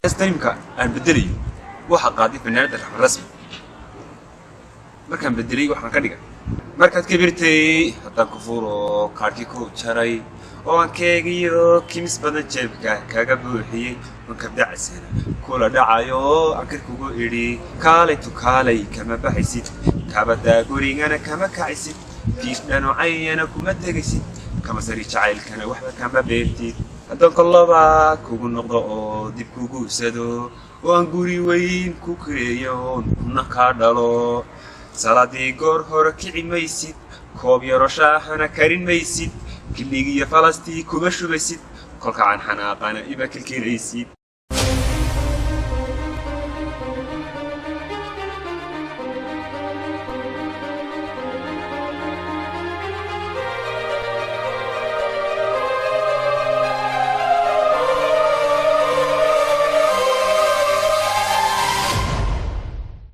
Heestan imika aan bedelayo waxaa qaaday fanaanada Raxmed Rasmi. Markaan bedelay waxaan ka dhigay: markaad kibirtay haddaan ku furo, kaadhkii ku jaray oo aan keegiyo kimis badan jeebka kaga buuxiyey, mankabdacasana kula dhacayo, ankar kugu idhi kaalay tukaalay, kama baxaysid kabadaa, gurigana kama kacaysid, kiis dhanocayana kuma tegaysid, kama sari jacaylkana waxba kama beertid. Haddaan kolloba kugu noqdo oo dib kuguusado oo aan guri weyn ku kireeyo oon kuna kaa dhalo, salaadii goor hore kici maysid, koob yaro shaahana karin maysid, kiligiyo falastii kuma shubaysid, kolka aan xanaaqana ima kilkilaysid.